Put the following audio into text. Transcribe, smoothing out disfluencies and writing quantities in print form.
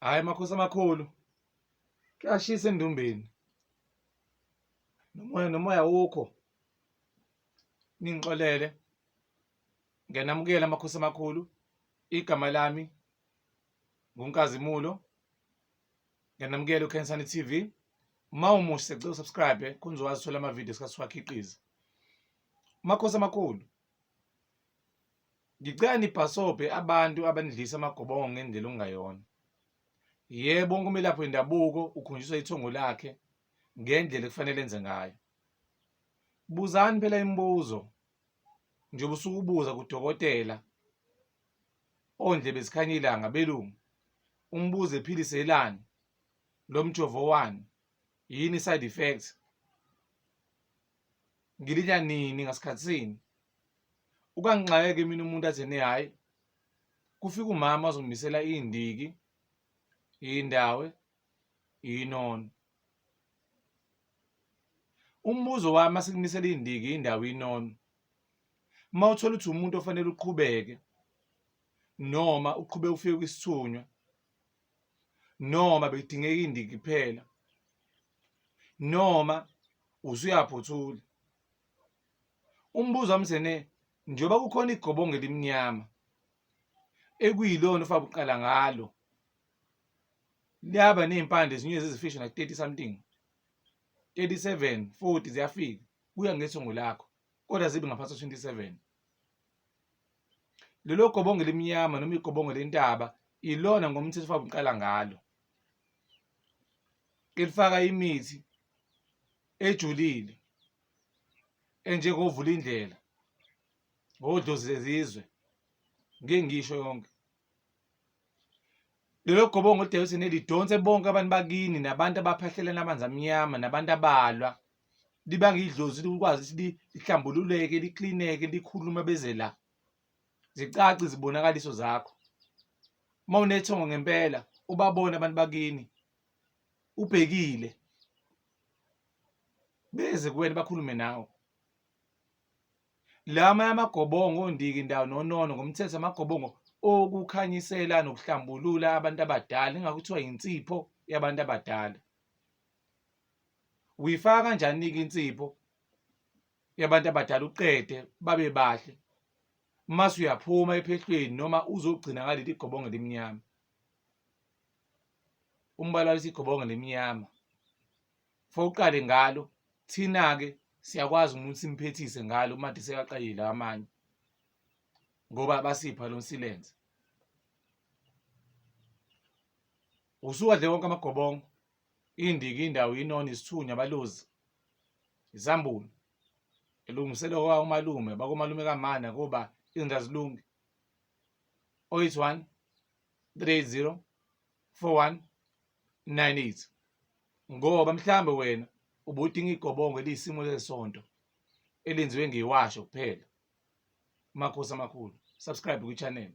Hhayi makhosi amakhulu, kuyashisa endumbeni. Nomoya nomoya awukho. Ningixolele. Ngiyanamukela makhosi amakhulu. Igama lami nguNkazimulo. Ngiyanamukela uKhensani TV. Uma umusha siyacela usubscribe khona uzokwazi ukuthola amavidiyo esikhathi siwakhiqiza. Makhosi amakhulu, Ngicela nibhasobhe abantu abanidlisa amagobongo ngendlela okungayona. Yebo, wonke umelaphi wendabuko ukhonjiswa ithongo lakhe ngendlela ekufanele enze ngayo. Buzani phela imibuzo njengoba usuke ubuza kudokotela ondlebe zikhanya ilanga belungu umbuze ephiliselani lo mjovo wani yini side effects ngilidla nini ngasikhathini Ukangixakeke mina umuntu athi ne hhayi kufika umama azongimisela iy'ndiki, iy'ndawe, iy'nono. Umbuzo wami uma sikumisela iy'ndiki, iy'ndawo, iy'nono, uma uthola ukuthi umuntu ofanele uqhubeke noma uqhubeke ufike kwisithunywa noma bekudingeka iy'ndiki kuphela noma usuyaphothula. Umbuzo wami sene njengoba kukhona igobongo elimnyama ekuyilona ofaka uqala ngalo liyaba ney'mpande ezinye zizifisha like 30 something 37 40 ziyafika kuya ngethongo lakho kodwa zibe ngaphansi kwa-27 lelo gobongo elimnyama noma igobongo lentaba ilona ngomthetho ofaka uqala ngalo elifaka imithi ejulile enjengovula indlela ngodlozi lezizwe ngeke ngisho yonke lelo gobongo olidayisa nelidonse bonke abantu bakini nabantu abaphahlelana amanzi amnyama nabantu abalwa libanga idlozi likwazi ukuthi lihlambululeke liklineke likhulume beze la zicace izibonakaliso zakho uma unethongo ngempela ubabone abantu bakini ubhekile beze kuwena bakhulume nawe lama yamagobongo ondiki ndawo nonono ngomthetho amagobongo okukhanyisela nokuhlambulula abantu abadala ingakho kuthiwa insipho yabantu abadala uyifaka kanjani-ke insipho yabantu abadala uqede babe bahle mase uyaphuma ephehlweni noma uzogcina ngaleli gobongo elimnyama umbala walesi gobongo limnyama for uqale ngalo thina-ke siyakwazi umuntu simphethise ngalo uma de sekaqalile amanye ngoba basipha lo nsilenze usuwadle wonke amagobongo indiki indawo inoni isithunywa abalozi izambulo elungiselwe kwa umalume bakomalume kamana kuba izinto azilungi 081 380 4198 ngoba mhlambe wena ubudinga igobongo eliyisimo lesonto elenziwe ngewasho kuphela. Makhosi amakhulu, subscribe kwi-channel.